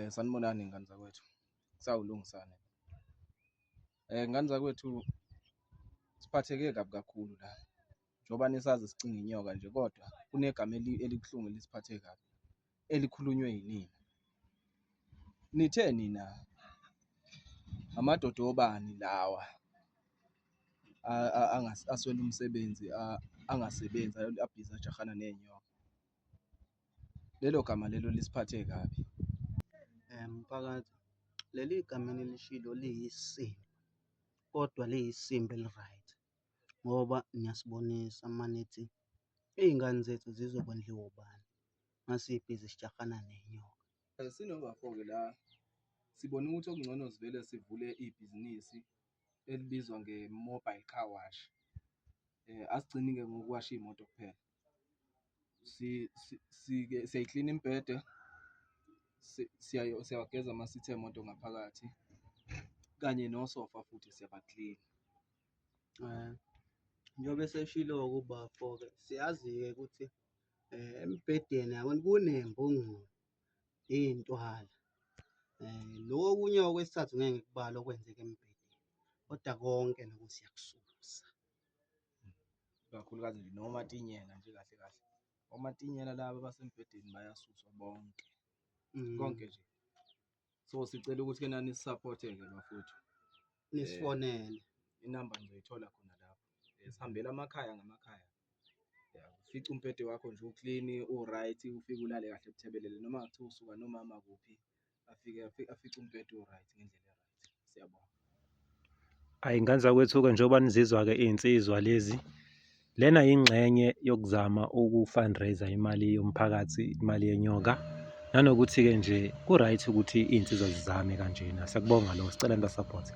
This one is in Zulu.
Sanibonani ngane zakwethu, kusawuLungisani. Ngane zakwethu, siphatheke kabi kakhulu la, njengoba nisazi sicinga inyoka nje kodwa kunegama elibuhlungu elisiphathe kabi elikhulunywe yinina. Nithe nina amadoda obani lawa aswele umsebenzi, angasebenzi abhizi ajahana ney'nyoka. Lelo gama lelo lisiphathe kabi. Mphakathi, leli gama enilishilo liyisimba, kodwa liyisimba eli-right, ngoba niyasibonisa uma nithi iy'ngane zethu zizokondliwa ubani uma sibhizi sijahana ney'nyoka. Sinobafo-ke la, sibone ukuthi okungcono sivele sivule ibhizinisi elibizwa nge-mobile car wash. Asigcini-ke ngokuwasha iy'moto kuphela, siyayiklina imibhede, siyawageza amasithi ey'moto ngaphakathi, kanye nosofa futhi siyabaklina. Njengoba eseshilo-ke ubafo-ke, siyazi-ke ukuthi embhedeni uyabona kuney'mbungulu, iy'ntwala. Lokhu okunye okwesithathu ngeke ngikubale okwenzeka embhedeni, kodwa konke lokho siyakususa. Ikakhulukazi nje nomatinyela nje kahle kahle, omatinyela laba abasembhedeni bayasuswa bonke, konke nje. So, sicela ukuthi-ke nisisaphothe-ke bafowethu. Nisifonele. Inamba nizoyithola khona lapho. Sihambela amakhaya ngamakhaya. Ya, ufice umbhede wakho nje uklini, u-right, ufike ulale kahle buthebelele noma kungathiwa usuka nomama kuphi, afike afice umbhede u-right ngendlela e-right. Siyabonga. Hhayi ngane zakwethu-ke njengoba nizizwa-ke iy'nsizwa lezi, lena yingxenye yokuzama uku-fundraise-a imali yomphakathi, imali yenyoka. Nanokuthi-ke nje ku-right ukuthi iy'nsizwa zizame kanjena, siyakubonga lokho, sicela niba-support-e.